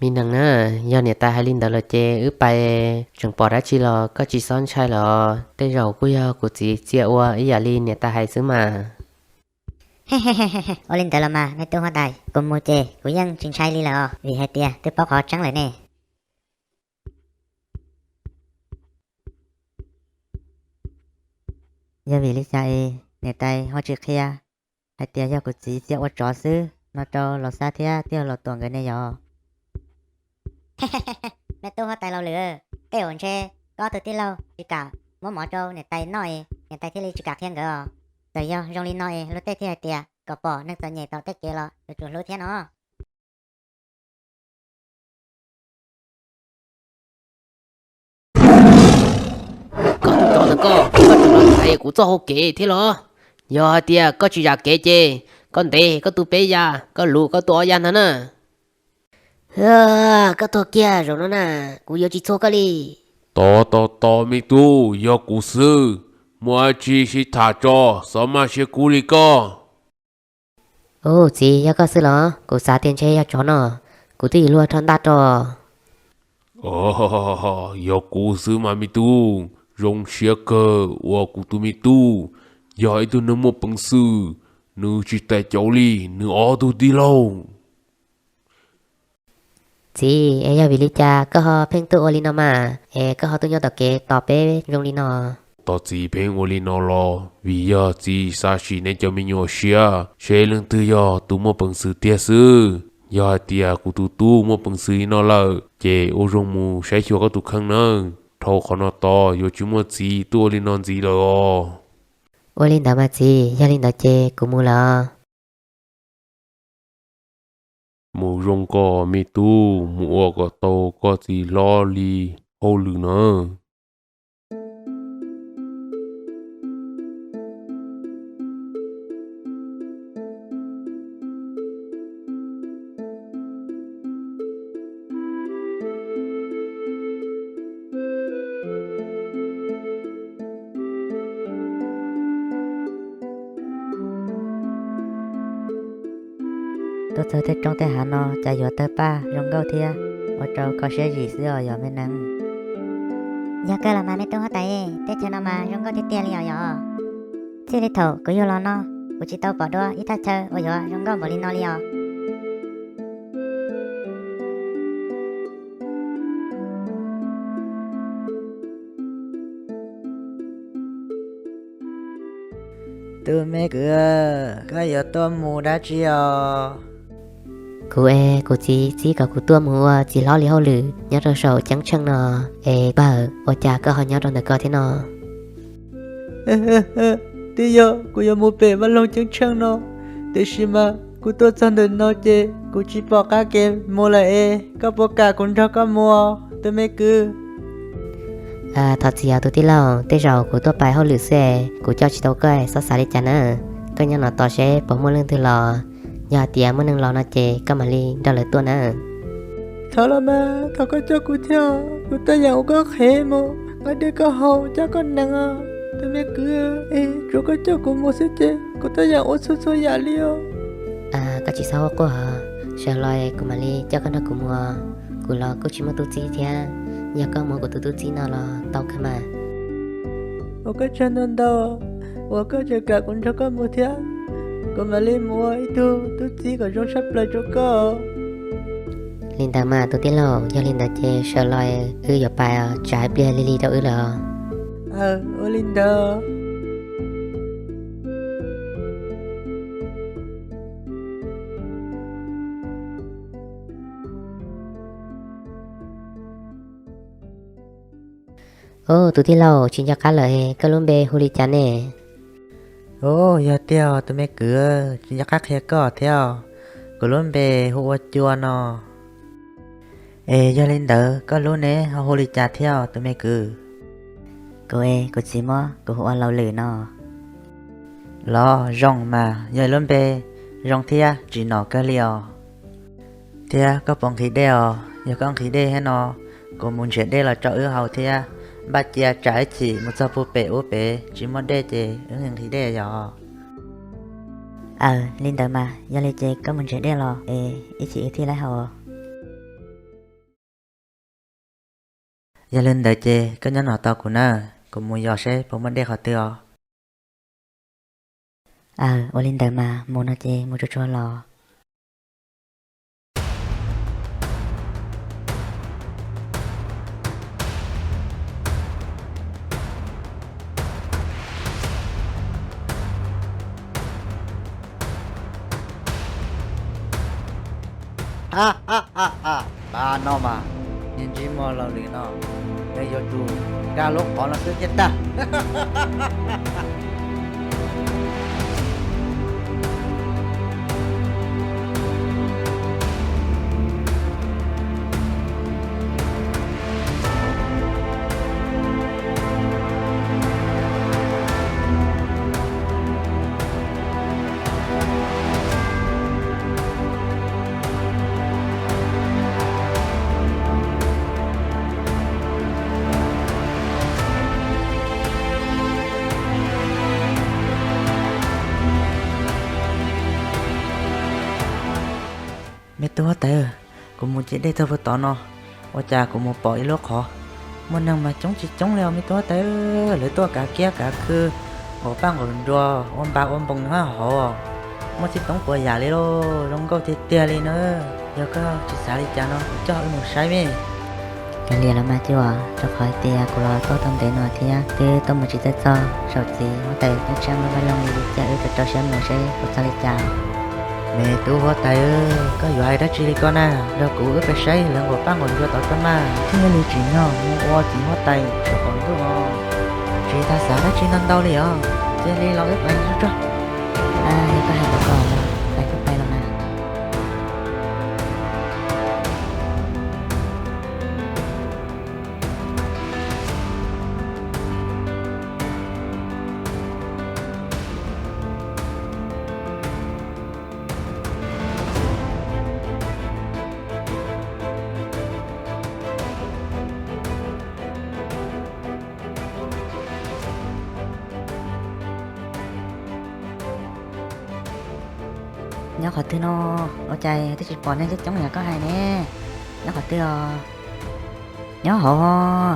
Me nees na, yog niam tais hais li ntawd lawm ces wb pais, tseem pom dab tsi los koj tsis txhob ntshai lawm. Tej zaum kuj yog kuv txiv txia ua ib yam li niam tais hais xwb mas. Ua li ntawd los mas me tub huab tais, kuv mus ces kuv yeej tsis ntshai li lawm os, vim hais tias twb paub qhov tseeb lawm ne. Yog vim li cas es niam tais ho tsis qhia hais tias yog kuv txiv txia ua tsov xwb no rau Los Xab thiab Tiaj Los Tuam nkawd ne yog? Me tub huab tais Laus Lwm, tej zaum ntshe koj tus tij laug tsis kam muab mov rau niam tais noj es niam tais thiaj li tsis kam qhia nkawd os. Txawm yog zoo li no es luag tej thiaj hais tias kom pom neeg txom nyem tom tej kev los yuav tsum hlub thiab no. Koj tus tsov ntawm koj, koj tseem los thaiv kuv txoj hau kev thiab los? Yog hais tias koj tsis zam kev ces koj ntev koj tus peb ya, koj luv koj tus ob ya ntag na. Koj tuag kiag zaum no na, kuv yuav tsis txhua koj li. Tos tos tos me tub, yog kuv xwb, muaj dab tsi sib tham tso, xav maj siab kub li koj. Ub, txiv, yog koj xwb los? Kuv xav tias ntshe yog tsov no, kuv twb yuav luag rho ntaj rau. Yog kuv xwb mas me tub, zoo siab kawg uas kuv tus me tub yog ib tug neeg muaj peev xwm, nws tsis tais cauv li nws ob tug tij laug. Txiv, es yog vim li cas koj ho pheej tuaj ua li no mas, es koj ho tuaj nyob tom kev tos peb zoo li no? Tos txiv pheej ua li no los vim yog txiv xav sim nej cov me nyuam siab seb leej twg yog tus muaj peev xwm tiag xwb. Yog hais tias kuv tus tub muaj peev xwm li no lawm ces ua zoo mus saib xyuas koj tus kheej nawb. Dhau qhov no tod yuav tsis muaj txiv tuaj ua li no ntxiv lawm os. Ua li ntawd mas txiv, yog li ntawd ces kuv mus lawm. Mus zoo koj me tub, mus ua kom tau koj txiv hlob li hauj lwm na. Tuaj txog tej roob tej hav no cas yuav tawg paj zoo nkauj thiab, ua rau kho siab zim xwb os yog me nees. Yog kawg los mas me tub huab tais, teb chaws no mas zoo nkauj tiag tiag li os yog. Txij li thaum kuv yug los no, kuv tsis tau pom dua ib thaj chaw uas yuav zoo nkauj npaum li no li os. Tus me kwv, koj yuav tuaj mus dab tsi os? Kuv es kuv txiv txib kom kuv tuaj mus ua txiv hlob li hauj lwm nyob rau saum ceeb tsheej no. Es pawg, ua cas koj ho nyob rau ntawm ko thiab no? Twb yog kuv yuav mus pem vaj loog ceeb tsheej no, tiam sis mas kuv tuaj txog ntawm no ces kuv tsis pom qab kev mus lawm es koj puas kam kuv nrog koj mus, tus me kwv? Thov txim os tus tij laug, tej zaum kuv tuaj pais hauj lwm xwb es kuv coj tsis tau koj, txhob xav li cas na. Koj nyob no tos seb puas muaj leej twg los, yog hais tias muaj neeg los no ces koj mam li nrog lawv tuaj na. Thov los mas, thov koj coj kuv thiab, kuv tej yam ua koj qhev mus, koj dej koj haus coj koj nees os, tus me kwv. Tsuav koj coj kuv mus xwb ces kuv tej yam ua txhua txhua yam li os. Koj tsis txhob quaj, sawv los kuv mam li coj koj nrog kuv mus. Kuv los kuj tsis muaj tub txib thiab, yog koj mus kuv tus tub txib no los tau kawg mas. Ua koj tsaug ntau ntau uas koj tseem kam kuv nrog koj mus thiab, kuv mam li mus ua ib tug tub txib kom zoo tshaj plaws rau koj. Li ntawd mas tus tij laug, yog li ntawd ces sawv los wb yuav pais, tsam ib pliag lig lig rau wb lawm. Aw, ua li ntawd. Ub, tus tij laug, tsis nco qab lawm, koj lub npe hu li cas ne? Ub, yog tiag tus me kwv, tsis nco qab qhia koj thiab. Kuv lub npe hu ua Cua no. Es yog li ntawd koj lub ne ho hu li cas thiab tus me kwv? Kuv es kuv txiv muab kuv hu ua Laus Lwm no. Los zoo mas, yog lub npe zoo thiab tsim nom kawg li os. Thiab koj puas nqhis dej os? Yog koj nqhis dej thiab no, kuv mus nrhiav dej los tso wb haus thiab. Npaj cia tsam ib chim mus txog puag pem ub pem tsis muaj dej ces wb nqhis dej yog. Aw, li ntawd mas, yog li ces koj mus nrhiav dej los es ib chim wb thiaj li haus. Yog li ntawd ces koj nyob no tos kuv na, kuv mus yos seb puas muaj dej qhov twg os. Aws, ua li ntawd mas mus no ces mus tsuag tsuag los. Pab no mas, niag ntsej muag laus lwm no, nws yuav tsum nkag lub qhov no xwb thiaj tag. Me tub huab tais, kuv mus ciam dej txog puag tod no, ua cas kuv mus pom ib lub qhov muaj neeg mas coob tsis coob li os me tub huab tais. Lawv tuaj kav kiab kav khw, nqaus paj nqaus nruas, ua npas ua npoos nyob hauv, muaj txij toob puas yam li lauj, zoo nkauj tiag tiag li na. Yog koj tsis xav li cas no kuv coj wb mus saib me. Kav liam los mas cuab, rau qhov hais tias kuv los tuaj tau ntev no thiab twb tuaj mus tsis txawj txog saum txiv huab tais Tub Tshiab lub vaj loog li, cia wb rau rau siab mus seb puas txog li cas. Me tub huab tais, koj yuav hais dab tsi li ko na? Nrog kuv wb pais saib lawv nqaus paj nqaus nruas tod tso mas, thiaj li tsim nyog mus ua txiv huab tais saum qaum ntuj no. Tsis tas xav dab tsi ntau ntau li os, cia li los wb pais tsuag tsuag. Yog koj hais li ko los pais kuj pais los mas. Nyob qhov twg no? Ua cas twb tsis pom neeg coob coob li koj hais ne? Nyob qhov twg os? Nyob hauv,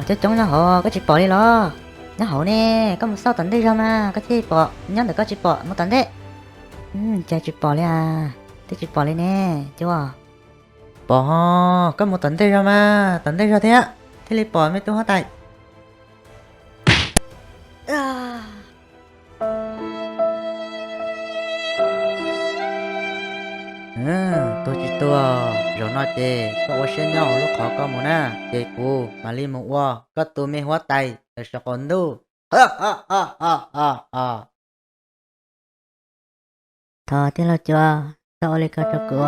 coob coob nyob hauv, koj tsis pom li los? Nyob hauv ne, koj mus xauj tom ntej zog mas koj thiaj pom, nyob ntawm koj tsis pom, mus tom ntej. Cas tsis pom li as, twb tsis pom li ne, cuab. Pom ho, koj mus tom ntej zog mas, tom ntej zog thiab, thiaj li pom me tub huab tais. Tuag tsis tuag, zaum no ces koj ua siab nyob hauv lub qhov ko mus na, ces kuv mam li mus ua koj tus me huab tais ntawm saum qaum ntuj. Thov tij laug Cua, koj ua li ko rau kuv,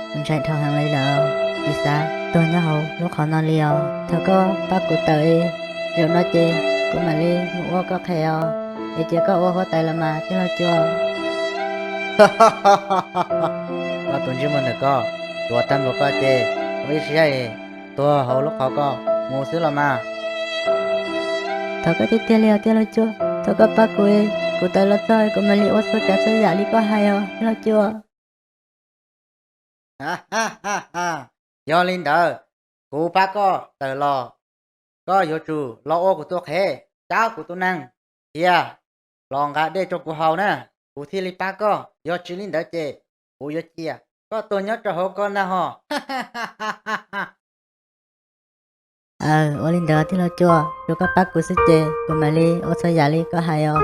kuv ntshai dhau heev li lawm, tsis xav tuag nyob hauv lub qhov no li os. Thov koj pab kuv tawm, zaum no ces kuv mam li mus ua koj qhev os, es cia koj ua huab tais los mas tij laug Cua. Koj tus ntsej muag ntawm koj, tuag tag npaum ko ces ua ib siab tuag hauv lub qhov ko mus xwb los mas. Thov koj tiag tiag li os tij laug Cua, thov koj pab kuv, kuv tawm los txog kuv mam li ua txhua tsav txhua yam li koj hais os tij laug Cua. Yog li ntawd, kuv pab koj tawm los, koj yuav tsum los ua kuv tus qhev, cab kuv tus neeg, thiab los nqa dej rau kuv haus na, kuv thiaj li pab koj. Yog tsis li ntawd ces kuv yuav cia koj tuag nyob rau hauv ko ntag hos. Aws, ua li ntawd tij laug Cua, tsuas koj pab kuv xwb ces kuv mam li ua txhua yam li koj hais os.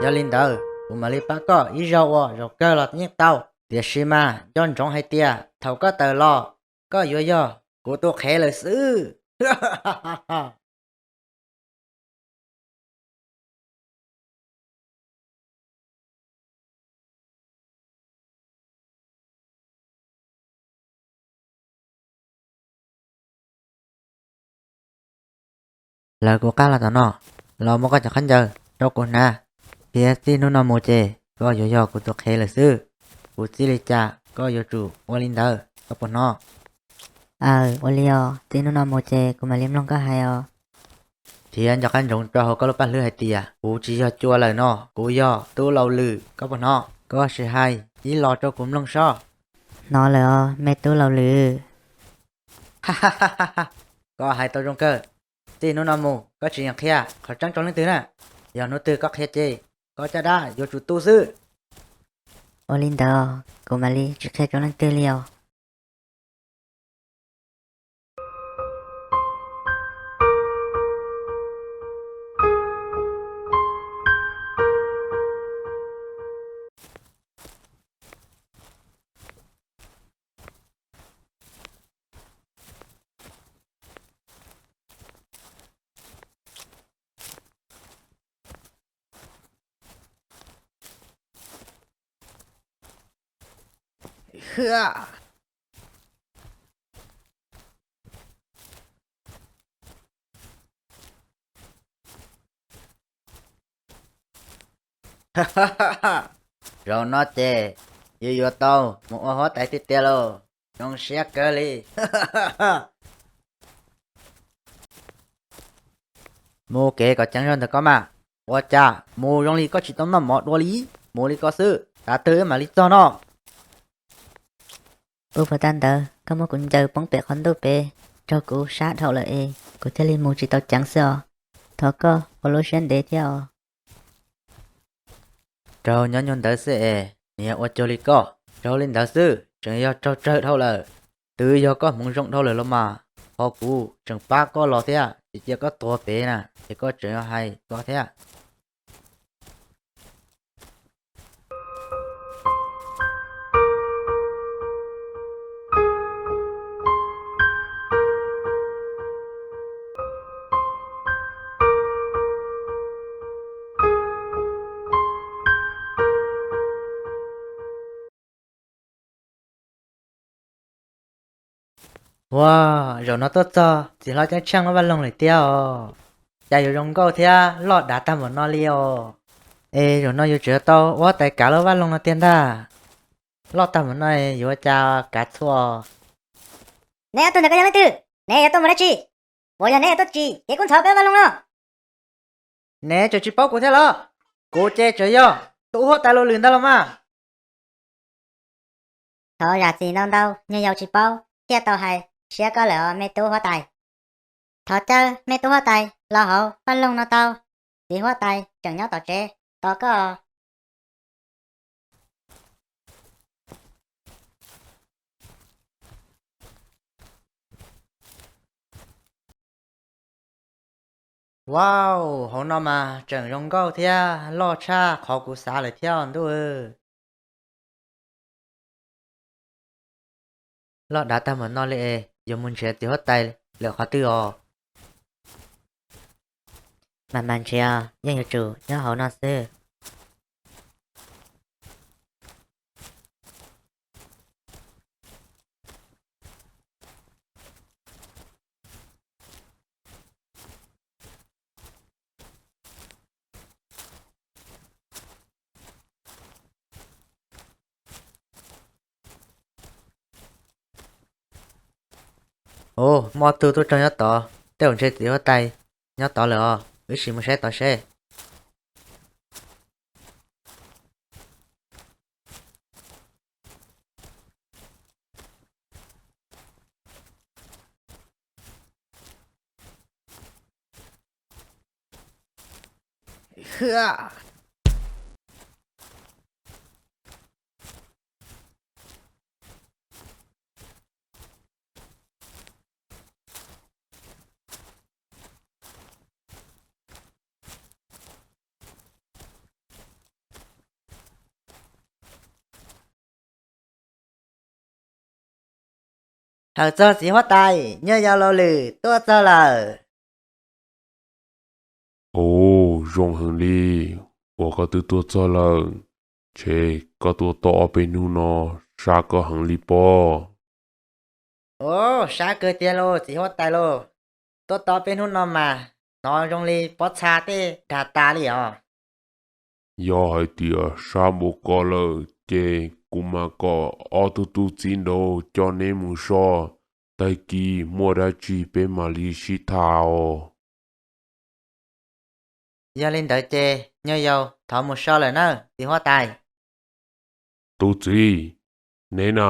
Yog li ntawd kuv mam li pab koj ib zaug uas zaum kawg los yeej tau, tiam sis mas nco ntsoov hais tias thaum koj tawm los, koj yuav yog kuv tus qhev lawm xwb. Lawv kuv qab los tom no, los muab koj cov khaub ncaws rau kuv hnav, thiab txij hnub no mus ces koj yuav yog kuv tus qhev lawm xwb. Kuv txib li cas koj yuav tsum ua li ntawd, koj puas hnov? Aws, ua li os, txij hnub no mus ces kuv mam li mloog koj hais os. Thiab nco qab ntsoov rau hauv koj lub paj hlwb hais tias kuv tsis yog Cua lawm no, kuv yog Tub Laus Lwm, koj puas hnov? Koj sim hais ib los rau kuv mloog sob. Hnov lawm os me Tub Laus Lwm. Koj hais tau zoo kawg. Txij hnub no mus koj tsis qhia qhov tseeb rau leej twg na. Yog hnub twg koj qhia ces koj caj dab yuav tsum tu xwb. Ua li ntawd kuv mam li tsis qhia rau leej twg li os. Zaum no ces yus yuav tau mus ua huab tais tiag tiag lauj. Zoo siab kawg li. Mus kev kom ceev zog ntawm koj mas. Ua cas mus zoo li koj tsis tau noj mov dua li? Mus li koj xwb, tav twg wb mam li txog no. Ua puas tag ntawd koj muab kuv ncaws poob pem qhov ntuj pem, raug kuv sab dhau lawm es kuv thiaj li mus tsis tau ceev xwb os. Thov koj ua lub siab ntev thiab os. Raug nyob nyuag ntawd xwb es niag ua cuag li koj, raug li ntawd xwb tseem yog raug tsawg dhau lawm. Twb yog koj hmoov zoo dhau lawm los mas, ho kuv tseem pab koj los thiab, tsis cia koj tuag pem na, ces koj tseem yuav hais koj thiab. Ua, zaum no tuaj txog txiv hlob ceeb tsheej lub vaj loog lawm tiag os. Cas yuav zoo nkauj thiab loj dav tag npaum no li os. Es zaum no yuav tsum tau ua huab tais kav lub vaj loog no tiag ntag. Loj tag npaum no yuav ua cas kav txhua. Neb ob tug ntawd koj yog leej twg? Neb yuav tuaj mus dab tsi? Puas yog neb yuav tuaj tsim kev kub ntxhov peb vaj loog no? Neb tseem tsis paub kuv thiab los? Kuv ces tseem yog tus huab tais los lwm ntag los mas. Thov zam txim ntau ntau, nyuag yaus tsis paub thiaj tau hais siab koj lawm os me tub huab tais. Thov caw me tub huab tais los hauv vaj loog no tau, txiv huab tais tseem nyob tom tsev tos koj. Wow, hauv no mas tseem zoo nkauj thiab loj tshaj qhov kuv xav lawm thiab ntuj. Loj dav tag npaum no li es yuav mus nrhiav txiv huab tais lawm qhov twg os? Mas mas nrhiav yeej yuav tsum nyob hauv no xwb. Ua, muaj tug tuaj tsaug nyob tod, tej zaum ntshe txiv huab tais nyob tod lawm os, wb sim mus saib tod seb. Hawm txog txiv huab tais, nyuj yau laus lwm tuaj txog lawm. Ua, zoo heev li uas koj twb tuaj txog lawm. Ntshe koj tuaj tau ob peb hnub no, sab koj heev li pob. Ua, sab kawg tiag lauj txiv huab tais lauj. Tuaj tau ob peb hnub no mas hnov zoo li pob txha tej dag tas li os. Yog hais tias sab npaum ko lawm ces kuv mam kom ob tug tub txib nraud coj neb mus so, tag kis muaj dab tsi peb mam li sib tham os. Yog li ntawd ces nyuj yau thov mus so lawm nawb txiv huab tais. Tub txib, neb na,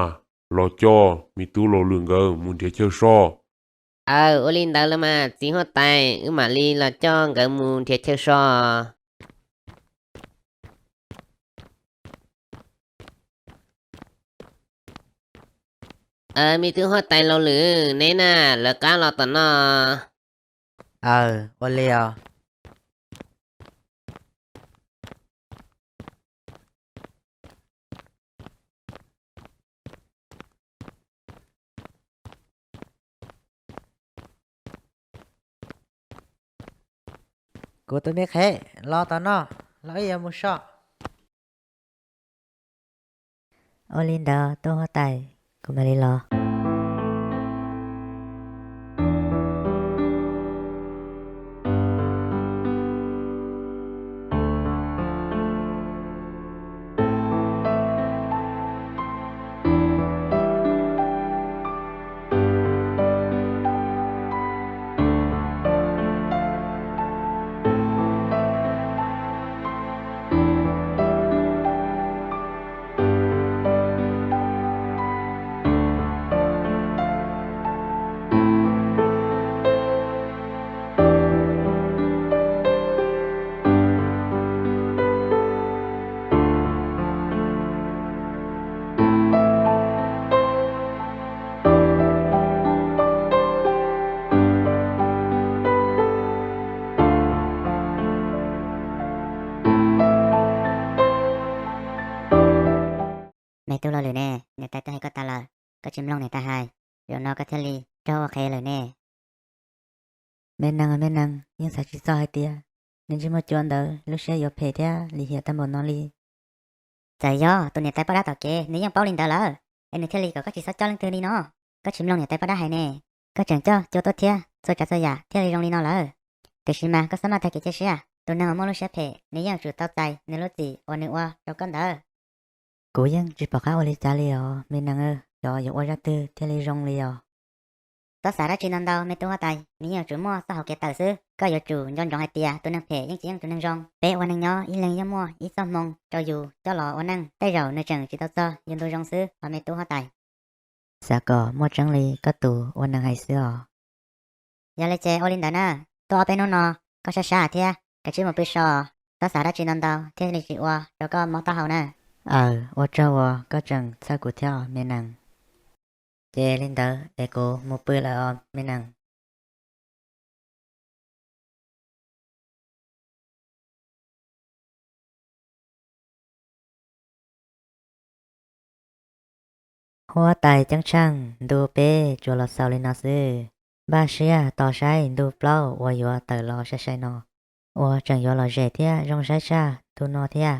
los coj me tub laus lwm nkawd mus nrhiav chaw so. Aw, ua li ntawd los mas txiv huab tais, wb mam li los coj nkawd mus nrhiav chaw so. Me tub huab tais Laus Lwm, neb na, lawv qab los tom no. Aw, ua li os. Kuv tus me qhev, los tom no, los wb yuav mus so. Ua li ntawd tub huab tais, kuv mam li los. Me tub Laus Lwm ne, niam tais twb hais koj tas lawm, koj tsis mloog niam tais hais, zaum no koj thiaj li raug ua qhev lawm ne. Me nees, me nees, yeej xav tsis txog hais tias niag ntsej muag cua ntawd lub siab yuav phem thiab lim hiam tag npaum no li. Txawm yog tus niam tais poj dab tom kev nws yeej paub li ntawd lawm, es nws thiaj li kom koj tsis txhob coj leej twg li no. Koj tsis mloog niam tais poj dab hais ne, koj tseem coj cua tuaj thiab txhua tsav txhua yam thiaj li zoo li no lawm. Tiam sis mas koj txhob maj tag kev cia siab, tus neeg uas muaj lub siab phem nws yeej yuav tsum tau txais nws lub txim uas nws ua rau koj ntawd. Kuv yeej tsis pom qab ua li cas li os me nees, xyov yuav ua zaj twg thiaj li zoo li os. Txhob xav dab tsi ntau ntau me tub huab tais, nws yeej yuav tsum muaj txoj hauv kev tawm xwb. Koj yuav tsum nco ntsoov hais tias tus neeg phem yeej tsis yeej tus neeg zoo. Peb ua neeg nyob ib leeg yeej muaj ib txoj hmoo rau yus coj los ua neej, tej zaum nws tseem tsis tau txog yus ntu zoo xwb os me tub huab tais. Xav kom muaj tseeb li koj tus ua neeg hais xwb os. Yog li ces ua li ntawd na, tuaj ob peb hnub no koj sab sab thiab kav tsij mus pw so, txhob xav dab tsi ntau ntau thiaj li tsis ua rau koj mob taub hau na. Aw, ua tsaug uas koj tseem txhawj kuv thiab os me nees. Ces li ntawd es kuv mus pw lawm os me nees. Huab tais Ceeb Tsheej, ntu peb tsuas los xaus li no xwb. Npaj siab tos saib ntu plaub uas yuav tawm los sai sai no, uas tseem yuav lom zem thiab zoo saib tshaj ntu no thiab.